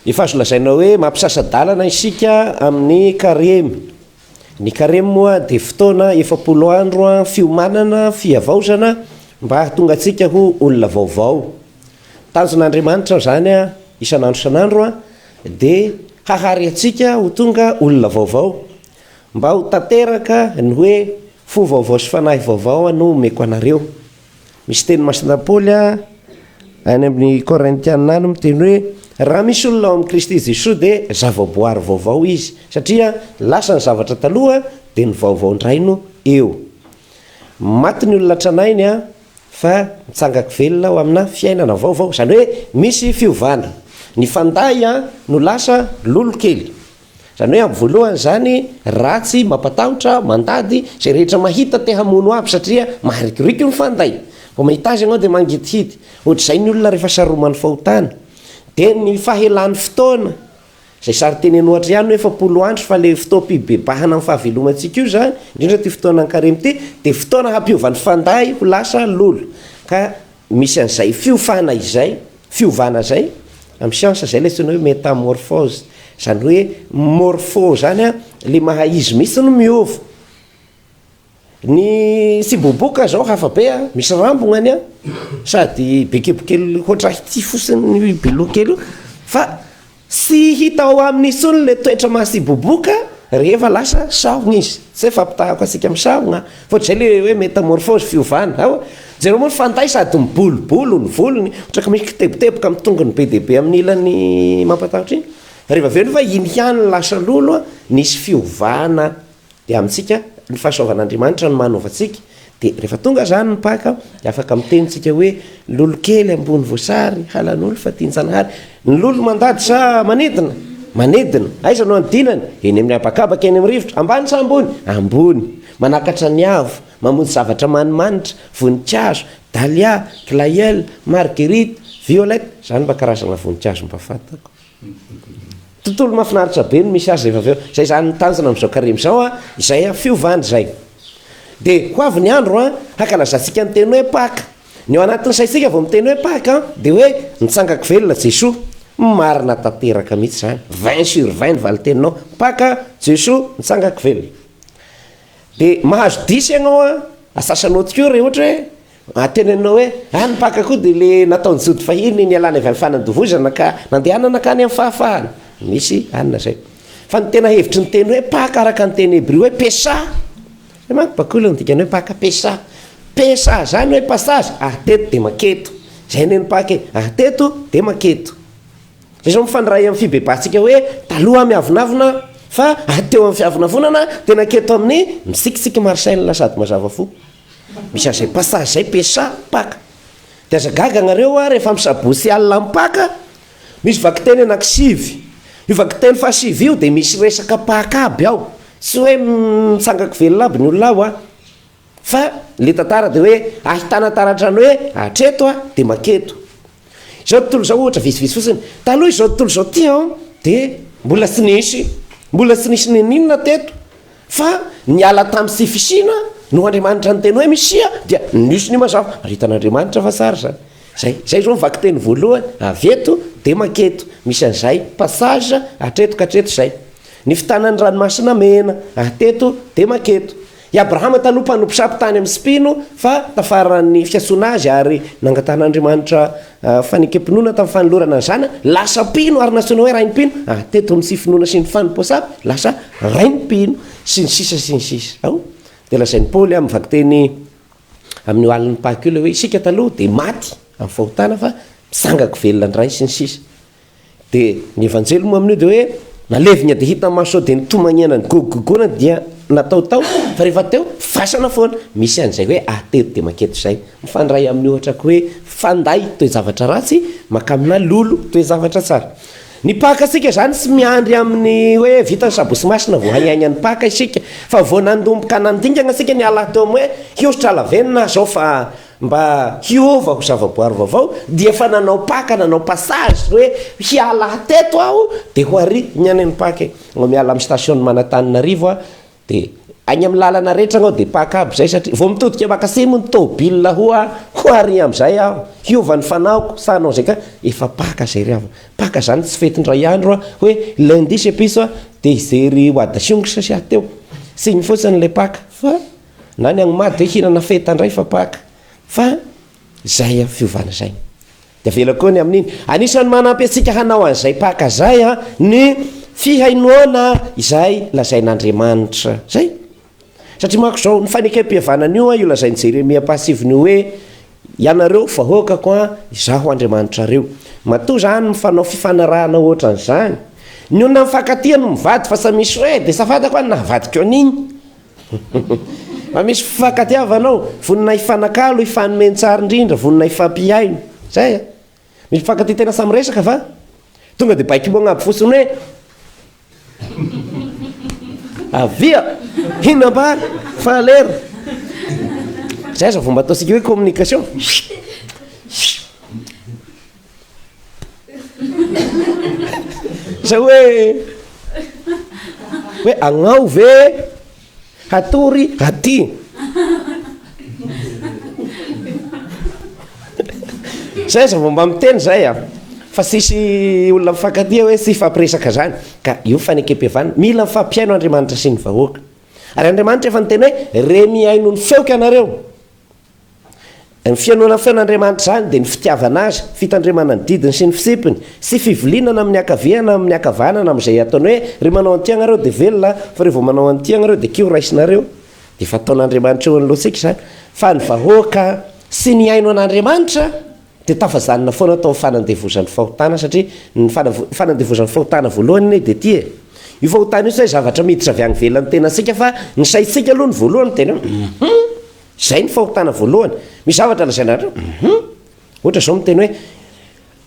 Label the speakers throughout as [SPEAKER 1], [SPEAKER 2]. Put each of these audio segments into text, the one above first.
[SPEAKER 1] Efa azo lazaina hoe mampisasa-dalana isika amin'ny karemy. Ny karemy moa dia fotoana 40 andro fiomanana, fihavaozana mba hahatonga antsika ho olona vaovao. Tanjon'Andriamanitra izany isan'andro isan'andro dia hahary antsika ho tonga olona vaovao. Mba ho tanteraka ny hoe fo vaovao sy fanahy vaovao no omeko anareo. Misy teny masina Paoly any amin'ny Korintiana any miteny hoe raha misy olona ao amin'i Kristy Jesoa dia zavaboary vaovao izy satria lasa ny zavatra taloha dia ny vaovao indray no eo. Maty ny olona tranainy fa mitsangako velona ho amina fiainana vaovao. Izany hoe misy fiovana. Ny fanday no lasa lolo kely. Izany hoe amin'ny voalohany izany ratsy, mampatahotra, mandady, izay rehetra mahita te hamono aby satria maharikoriko ny fanday. Vao mahita azy ianao dia mangidihidy. Ohatr'izay ny olona rehefa saroman'ny fahotana. Dia ny fahelan'ny fotoana, izay sarin-teny an'ohatra ihany hoe 40 andro fa ilay fotoam-pibebahana amin'ny fahavelomantsika io izany, indrindra ity fotoanan'ny karemy ity, dia fotoana hampiova ny fanday ho lasa lolo. Ka Misy an'izay fiofana izay, fiovana izay, amin'ny siansa izay ilay antsoina hoe métamorphose, izany hoe morpho izany an, ilay maha izy mihitsy no miova. Ny tsiboboka izao hafa be an, misy rambony any an, sady be kebokely hoatr'ahy ity fotsiny io beloha kely io, fa Tsy hita ao aminy intsony ilay toetra maha tsiboboka rehefa lasa sahona izy. Tsy hoe fampitahako antsika amin'ny sahona fa ohatr'izay ilay hoe métamorphose, fiovana. Ao, jereo moa ny fanday sady mibolobolo ny volony, ohatraka misy kiteboteboka amin'ny tongony be dia be amin'ny ilany mampatahotra iny. Fa rehefa avy eo nefa iny ihany no lasa lolo, nisy fiovana. Dia amintsika, ny fahasoavan'Andriamanitra no manova antsika. Dia rehefa tonga izany ny Paka, dia afaka miteny tsika hoe, lolo kely ambony voasary, halan'olo fa tian-janahary. Ny lolo mandady sa manidina? Manidina. Aiza no anidinany? Eny amin'ny habakabaka, eny amin'ny rivotra. Ambany sa ambony? Ambony. Manakatra ny avo, mamonjy zavatra manimanitra, voninkazo, dahlia, glaïeul, marguerite, violette, izany mba karazana voninkazo mba fantako. Tontolo mahafinaritra be no misy azy rehefa avy eo. Izay izany ny tanjona amin'izao karemy izao an, izay an, fiovana izay. Dia ho avy ny andro an, hankalazantsika ny teny hoe Paka. Ny ao anatin'ny saintsika vao miteny hoe Paka an, dia hoe nitsangako velona Jesoa. Marina tanteraka mihitsy izany. Vingt sur vingt ny valin-teninao. Paka, Jesoa, nitsangako velona. Dia mahazo dix ianao an, asasanao tokoa raha ohatra hoe Ateneninao hoe, ah ny Paka koa dia le nataon'ny Jody fahiny nialany avy amin'ny fanandevozana ka nandehanana nankany amin'ny fahafahana. Misy anona izay. Fa ny tena hevitry ny teny hoe Paka araka ny teny hebrio hoe Pesah, izay manko bakoly no dikan'ny hoe Paka, Pesah. Pesah izany hoe passage, ah teto dia maketo. Izay anie ny Paka e, ah teto dia maketo. Izay izao mifandray amin'ny fibebahantsika hoe taloha miavonavona fa ah teo amin'ny fiavonavonana dia naketo amin'ny mitsikitsiky Marcel sady mazava fo. Misy an'izay passage zay Pesa, Paka. Dia aza gaga nareo hoa rehefa amin'ny sabotsy alina amin'ny Paka, misy vakiteny anankisivy. Io vakiteny fahasivy io dia misy resaka Paka aby ao. Tsy hoe mitsangako velona aby ny olona ao an. Fa le tantara dia hoe ahitana taratra ny hoe hatreto an, dia maketo. Izao tontolo izao ohatra vitsivitsy fotsiny. Taloha izao tontolo izao ity an, dia mbola tsy nisy, mbola tsy nisy n'inon'inona teto. Fa niala tamin'ny tsy fisiana noho Andriamanitra niteny hoe misia dia nisy ny mazava. Ary hitan'Andriamanitra fa tsara izany. Zay, zay izao ny vakiteny voalohany, avy eto dia manketo. Misy an'izay passage hatreto ka hatreto izay. Ny fitanan'ny ranomasina mena, hateto dia manketo. I Abrahama taloha mpanompo sampy tany amin'ny mpino fa tafaran'ny fiantsoana azy ary nangatahan'Andriamanitra fanekem-pinoana tamin'ny fanolorana ny zanany, lasa mpino ary nantsoina hoe rain'ny mpino, ary teto amin'ny tsy finoana sy ny fanompoan-sampy lasa rain'ny mpino, sy ny sisa sy ny sisa. Ao dia lazain'i Paoly amin'ny vakiteny amin'io alin'ny Paka io ilay hoe isika taloha dia maty amin'ny fahotana fa mitsangako velona indray sy ny sisa. Dia ny Evanjely moa amin'io dia hoe nalevina dia hita maso dia nitomaniana nigogogoana dia natao tao fa rehefa teo fasana foana. Misy an'izay hoe atero dia maketo izay. Mifandray amin'ny ohatra koa hoe fanday toe-javatra ratsy mankamina lolo toe-javatra tsara. Ny Paka antsika izany tsy miandry amin'ny hoe vita ny sabotsy masina vao haihaina ny Paka isika fa vao nandomboka nandingana isika niala teo amin'ny hoe hiositra lavenona aho izao fa Mba hiova ho zavaboary vaovao dia efa nanao paka, nanao passage hoe hiala teto aho dia ho ary ny any ny paka e. Vao miala amin'ny station manantananarivo aho dia. Agny amin'ny lalana rehetra agnao dia paka aby zay satria vao mitodika makasimo ny tôbile hoa ho ary amizay aho hiova ny fanaoko sa hanao zay ka efa paka zay ry havana paka zany tsy fety indray andro a hoe lundi sy piso a dia hijery wadasiongosa sy aho teo signy fotsiny le paka fa na ny agny mady hoe hihinana feta ndray fa paka fa zay a fiovana zay. Dia avela koa ny amin'iny. Anisan'ny manampy antsika hanao an'izay Paka izay ny fihainoana izay lazain'Andriamanitra. Izay. Satria manko izao, ny fanekem-pihavanana io, io lazain'i Jeremia mpaha-siviny io hoe, Ianareo vahoakako, Izaho Andriamanitrareo. Matoa izany mifanao fifanarahana ohatran'izany. Ny olona mifankatia no mivady fa tsy misy hoe dia safadako aho ny nahavadiko an'iny. Fa misy fifankatiavana ao, vonona hifanakalo, hifanome ny tsara indrindra, vonona hifampihaino. Zay a. Misy mpifankatia tena samy miresaka fa tonga dia baiko agnaby fotsiny hoe avia, hinam-bary, fa lera. Zay aza vao mba ataontsika hoe communication. Zay hoe hoe agnao ve hatory aty? Zay aza vao mba miteny zay a! Fa tsisy olona mifankatia hoe tsy hifampiresaka zany. Ka io fanekempihavanana, mila mifampihaino Andriamanitra sy ny vahoaka. Ary Andriamanitra efa niteny hoe re mihaino ny feoko ianareo. Ny fihainoana ny feon'Andriamanitra izany dia ny fitiavana Azy, fitandremana ny didiny sy ny fitsipiny, sy fivilinana amin'ny ankavia na amin'ny ankavanana amin'izay ataony hoe, ry manao an'ity ianareo dia velona, fa ry vao manao an'ity ianareo dia kiho raisinareo. Dia efa ataon'Andriamanitra eo anoloantsika izany. Fa ny vahoaka sy ny hihaino an'Andriamanitra dia tafajanona foana tao amin'ny fanandevozan'ny fahotana satria ny fanandevozan'ny fahotana voalohany anie dia ity e! Io fahotana io tsy hoe zavatra miditra avy any ivelan'ny tenantsika fa ny saintsika aloha ny voalohany miteny hoe hum! Izay ny fahotana voalohany. Misy zavatra lazainareo? Hum. Ohatra izao miteny hoe,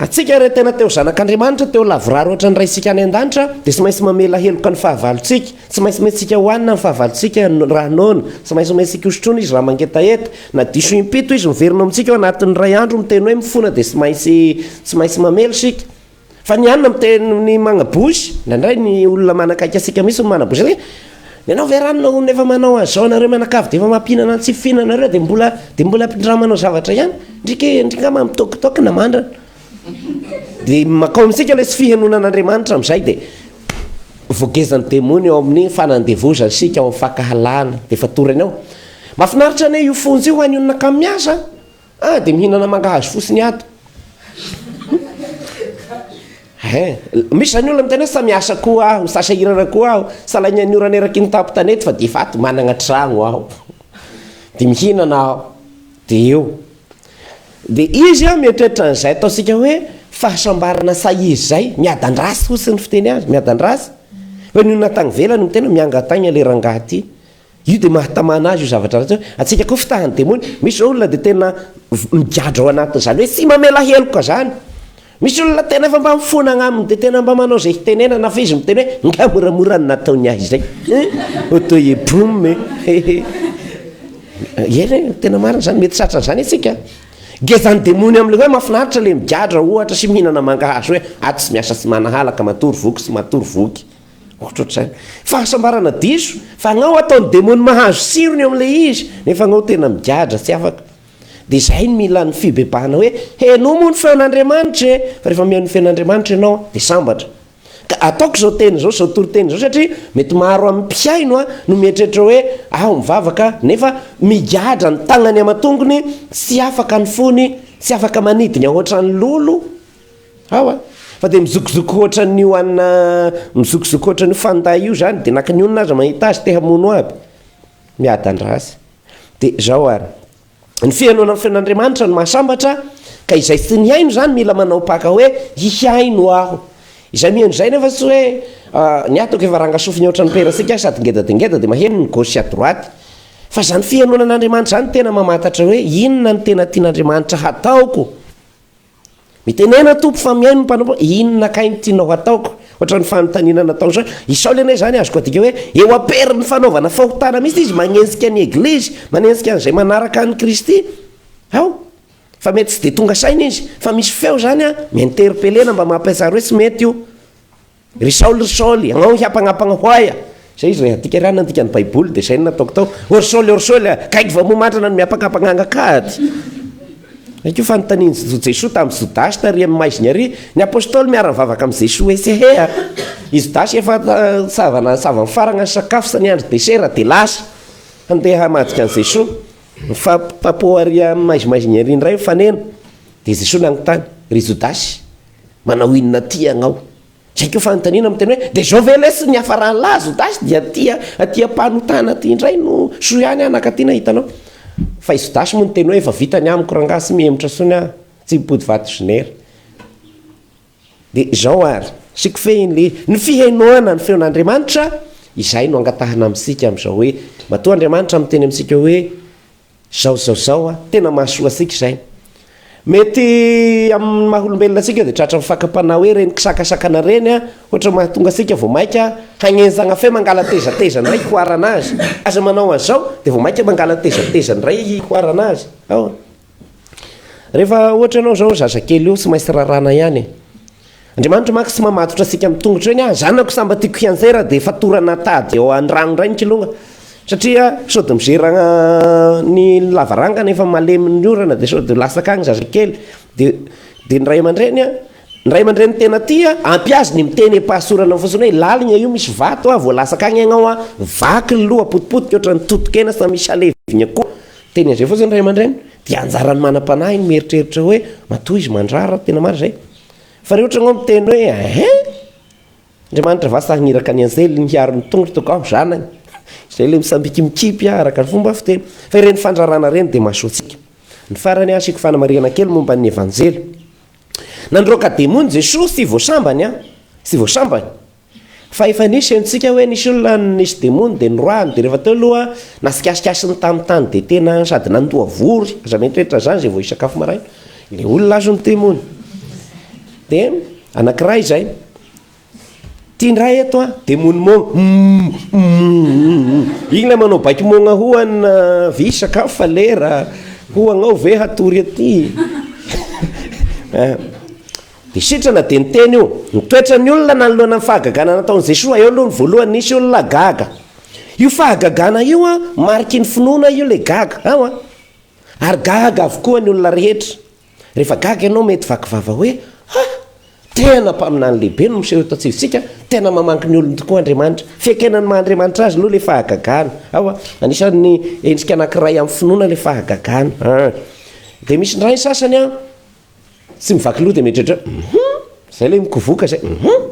[SPEAKER 1] antsika raha tena te ho zanak'Andriamanitra, te ho lavorary ohatra ny Raintsika any an-danitra, dia tsy maintsy mamela heloka ny fahavalontsika. Tsy maintsy omentsika hohanina ny fahavalontsika raha noana. Tsy maintsy omentsika hosotroina izy raha mangetaheta. Na diso impito izy miverina ao amintsika ao anatin'ny iray andro miteny hoe mifona dia tsy maintsy tsy maintsy mamela isika. Fa ny anona miteny ny magnabosy, indraindray ny olona manakaiky antsika mihitsy no manabosy antsika, ny anao ve ranona hono efa manao an'izao nareo mianakavy dia efa mampihinana ny tsy fihinanareo dia mbola dia mbola ampindramanao zavatra ihany, ndry ke ndry ngamba mitôkitôky na mandrana. Dia makao amintsika ilay tsy fihenoana an'Andriamanitra amin'izay dia voagezan'ny demony ao amin'ny fanandevozana isika ao amin'ny fankahalana dia efa torany ao. Mahafinaritra anie io fonja io ho an'ny olona kamo miasa an! Ah dia mihinana mangahazo fotsiny ato. Hein, misy zany olona miteny hoe sa miasa koa aho, sa sahirana koa aho, sa laingan'ny orana eraky ny tampon-tanety fa dia efa ato managna tragno aho. Dia mihinana aho. Dia eo. Dia izy an mieritreritra an'izay ataontsika hoe fahasambarana sa izy izay, miadan-drasy fotsiny ny fiteny azy, miadan-drasy. Fa ny olona tany ivelany miteny hoe miangan-taigna ilay rangahy ity. Io dia mahatamana azy io zavatra ratsy io. Antsika koa fitahan'ny demony. Misy izao olona dia tena migadra ao anatin'izany hoe tsy mamela heloka izany. Misy olona tena efa mba mifona agnaminy dia tena mba manao izay hitenenana fa izy miteny hoe nga moramora ny nataony ahy izay. Otoy boum e. Eny e, tena marina izany, mety tratran'izany isika. Gezan'ny demony amin'ilay hoe mahafinaritra ilay migadra ohatra sy mihinana mangahazo hoe ato tsy miasa tsy manahala ka matory voky sy matory voky. Ohatrohatr'izany. Fahasambarana diso, fa agnao ataon'ny demony mahazo tsirony eo amin'ilay izy, nefa agnao tena migadra tsy afaka. Dia izay no mila ny fibebahana hoe, henoy moa ny feon'Andriamanitra e! Fa rehefa mihaino ny feon'Andriamanitra ianao dia sambatra. Ka ataoko izao teny izao, izao toriteny izao satria mety maro amin'ny mpihaino no mieritreritra hoe aho mivavaka nefa migadra ny tagnany aman-tongony, tsy afaka ny fony, tsy afaka manidiny ahoatran'ny lolo. Ao a! Fa dia mizokizoky hoatran'io anona, mizokizoky hoatran'io fanday io zany, dia naka ny olona aza mahita azy te hamono aby. Miadan-dratsy. Dia zao ary, ny fihainoana ny feon'Andriamanitra no mahasambatra, ka izay tsy nihaino zany mila manao paka hoe hihaino aho. Izay mihaino izay nefa tsy hoe ny ahy toka efa ranga sofiny hoatran'ny perasika sady ngeda dia ngeda dia maheno ny gauche sy à droite. Fa zany fihainoana an'Andriamanitra zany tena mamantatra hoe inona no tena tian'Andriamanitra hataoko. Mitenena Tompo fa mihaino ny mpanompo, inona kay no tianao hataoko? Ohatran'ny fanontaniana nataon'i Saoly. I Saoly anie izany azoko adika hoe eo am-perin'ny fanaovana fahotana mihitsy izy, magnenjika ny Eglizy, manenjika an'izay manaraka an'i Kristy. Ao. Fa mety tsy dia tonga saina izy, fa misy feo izany an, mi-interpeller-na mba mampiatsara hoe tsy mety io. Ry Saoly, ry Saoly, agnao hiampagnampagna ho aia? Zay izy reha dika raha nandika ny baiboly de zay no nataoko tao. Orsoly orsoly a! Gaigy vao momandrana no miapakapagnangakady. Zay koa fanontanian'i Jesoa tamin'i Jodasy tary amin'ny maizina ary. Ny apostoly miara-mivavaka amin'i Jesoa esehe a! I Jodasy efa savana sava mifaragna ny sakafo sy niandry desera de lasa handeha hamadika an'i Jesoa. Mifampitapo ary amin'ny maizimaizina ery indray mifanena. De Jesoa nanontany, Ry Jodasy, manao inona aty ianao? Zay koa fanontaniana miteny hoe de zao ve lesy ny hiafaran'ny lahy Jodasy dia aty aty am-panotana aty indray no soa ihany aho naka aty nahita anao. Fa i Jodasy moa niteny hoe efa vita ny amiko rangahy tsy mihemotra intsony aho, tsy mipody vato zinera. De izao ary, asiako fehiny le izy, ny fihainoana ny feon'Andriamanitra, izay no angatahana amintsika amin'izao hoe matoa Andriamanitra miteny amintsika hoe Zao zao zao a, tena mahasoa antsika izay. Mety amin'ny maha olombelona antsika dia tratran'ny fakam-panahy hoe ireny kisakasakana ireny a, ohatra mahatonga antsika vao maika hagnenjagna feo mangala-tezateza indray hihoarana azy. Aza manao an'izao dia vao maika mangala-tezateza indray hihoarana azy. Ao. Rehefa ohatra ianao izao zazakely io tsy maintsy raràna ihany e. Andriamanitra manko tsy mamatotra antsika amin'ny tongotra eny ah, zanako samba tiako hianjera dia fatorana tady ao an-drano indray ny kilonga satria sao dia mizera ny lavarangana efa malemy ny orana dia sao dia latsaka agny zazakely dia dia ny ray aman-dreny a, ny ray aman-dreny tena tia ampy azy ny miteny am-pahasorana fotsiny hoe lalina io misy vato ah, vao latsaka agny ianao ah, vaky ny loha potipotika ohatran'ny totokena sa misy halevigna koa, miteny an'izay fotsiny ny ray aman-dreny dia anjaran'ny manam-panahy ny mieritreritra hoe matoa izy mandrara tena marina izay. Fa re ohatra anao miteny hoe hein! Andriamanitra va sahy niraka ny anjeliny hiaro ny tongotro toko aho zanany? Izay ilay misambiky mikipy araka ny fomba fiteny. Fa ireny fandrarana ireny dia mahasoa antsika. Ny farany asiako fanamarihana kely momba ny Evanjely. Nandroaka demony Jesoa tsy vao sambany an! Tsy vao sambany. Fa efa nisy henontsika hoe nisy olona nisy demony dia noroahiny dia rehefa teo aloha nasikasikasiny tamin'ny tany dia tena sady nandoa vory, aza mieritreritra izany izay vao hisakafo maraina, ilay olona azon'ny demony. Dia anankiray izay. Ity indray eto an, demony moana, humm humm, iny ilay manao baiko moana hoan vy sakafo fa lera, hoagnao ve hatory aty. Dia sitrana dia niteny io. Ny toetran'ny olona nanoloana ny fahagagana nataon'i Jesoa, eo aloha ny voalohany nisy olona gaga. Io fahagagana io an, mariky ny finoana io ilay gaga, ao an. Ary gaga avokoa ny olona rehetra. Rehefa gaga ianao mety vaky vava hoe, ha! Tena mpaminany lehibe no miseho eto antsivontsika, tena mamangy ny olony tokoa Andriamanitra. Fiaikena ny maha Andriamanitra azy aloha ilay fahagagana. Ao an. Anisan'ny endrika anankiray amin'ny finoana ilay fahagagana. An. Dia misy indray ny sasany an, Tsy mivaky loha dia mieritreritra hoe hum! Zay ilay mikovoka zay hum!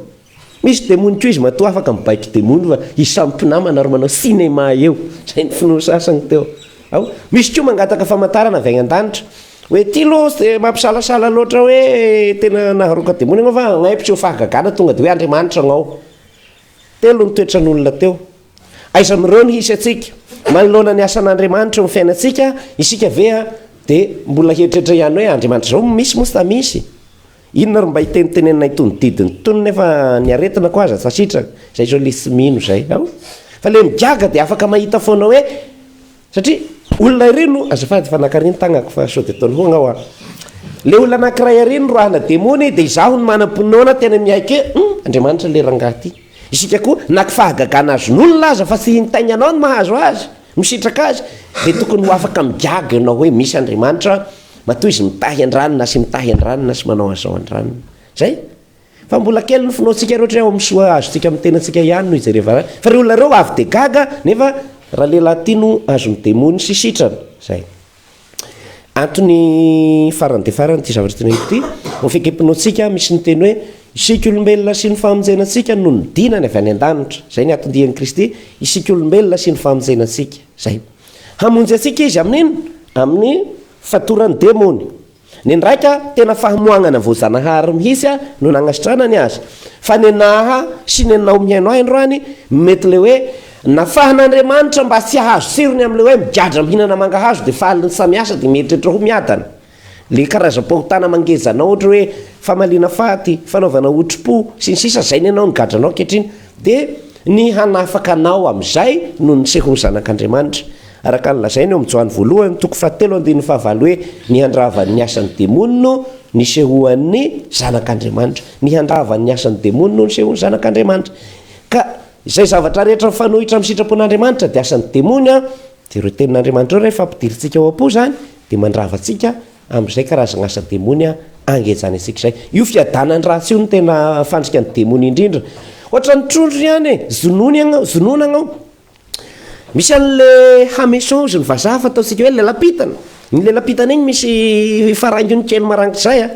[SPEAKER 1] Misy demony koa izy matoa afaka mibaiko demony fa izy samy mpinamana ary manao cinéma eo. Zay ny finoan'ny sasany teo. Ao. Misy koa mangataka famantarana avy any an-danitra. Hoe ity aloha tsy dia mampisalasala loatra hoe tena naharoaka demony ianao fa agnaipitra eo fahagagana tonga dia hoe Andriamanitra agnao. Telo ny toetran'olona teo. Aiza amin'ireo no hisy antsika? Manoloana ny asan'Andriamanitra eo amin'ny fiainantsika, isika ve dia mbola hieritreritra ihany hoe Andriamanitra izao misy moa sa misy? Inona ary mba hitenitenenina itony didiny itony nefa ny aretina koa aza tsy sitrana? Izay izao ilay tsy mino izay. Ao? Fa ilay migaga dia afaka mahita foana hoe Satria olona iry no, azafady fa naka ary ny tagnako fa sao dia ataony hoagna hoa. Le olona anankiray ary no roahina demony dia izaho no manam-pinoana tena miaiky hoe hum Andriamanitra le rangahy ty. Isika koa na ko fahagagana azon'olona aza fa tsy ny tegnanao no mahazo azy, misitraka azy, dia tokony ho afaka migaga ianao hoe misy Andriamanitra matoa izy mitahy an-dranona sy mitahy an-dranona sy manao an'izao an-dranona. Zay. Fa mbola kely ny finoantsika raha ohatra hoe ao amin'ny soa azontsika amin'ny tenantsika ihany no ijerevana azy. Fa ireo olona ireo avy dia gaga nefa ralehilahy ity no azon'ny demony sy sitrana. Izay. Antony farany dia farany ity zavatra teneniko ity, ao amin'ny fiekem-pinoantsika misy ny teny hoe isika olombelona sy ny famonjena antsika no nidinany avy any an-danitra. Izay ny anton-dian'i Kristy, isika olombelona sy ny famonjena antsika. Izay. Hamonjy antsika Izy amin'inona? Amin'ny fatoran'ny demony. Nendraika tena fahamoagnana voajanahary mihitsy no nagnasitranany azy, fa nenaha sy nenao mihaino ahy androany, mety le hoe nafahan'Andriamanitra mba tsy hahazo tsirony amle hoe migadra mihinana mangahazo de faly ny samy asa de mieritreritra ho miadana. Le karazam-pahotana mangeja anao ohatra hoe famaliana faty, fanaovana otri-po, sy ny sisa zay nenao ny gadranao ankehitriny de ny hanafaka anao amizay no niseho ny zanak'Andriamanitra. Araka ny lazainy ao amin'ny Joany voalohany toko fahatelo andininy fahavalo hoe, Ny handrava ny asan'ny demony no nisehoan'ny Zanak'Andriamanitra. Ny handrava ny asan'ny demony no nisehoan'ny Zanak'Andriamanitra. Ka. Izay zavatra rehetra mifanohitra amin'ny sitrapon'Andriamanitra dia asan'ny demony an, dia ireo tenin'Andriamanitra ireo rehefa ampidirintsika ao am-po izany dia mandrava antsika amin'izay karazana asa demony angejany antsika izay. Io fiadanan'ny ratsy io no tena fandrika ny demony indrindra. Ohatran'ny trondro ihany e, zonony agnao, zonona agnao. Misy an'le hameçon ozy ny vazaha fa ataontsika hoe lelapitana. Iny lelapitana iny misy faraingony kely marangitra zay a.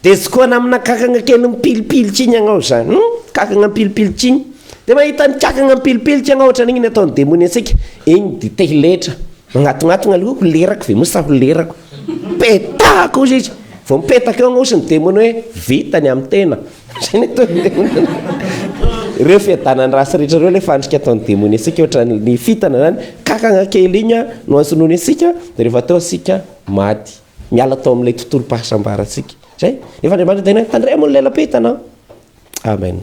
[SPEAKER 1] De jokoana amina kakagna kely mipilipilitra iny agnao zany. Hum, kakagna mipilipilitra iny. De mahita ny kakagna mipilipilitra agnao ohatran'igny ny ataon'ny demony antsika. Igny de te hiletra. Magnatognatogna aloha, ho lerako ve moa sa ho lerako. Petahako ozy izy. Vao mipetaka eo agnao ozy ny demony hoe vita ny amin'ny tena. Zay ny ataon'ny demony. Ireo fiadanan'ny ratsy rehetra ireo ilay fandrika ataon'ny demony antsika ohatran'ny fitana zany, kakagna kely iny no antsonoany antsika dia rehefa teo isika maty, miala tao amin'ilay tontolom-pahasambarantsika. Zay. Nefa Andriamanitra tena hoe tandremo ny lela-pitana. Amen.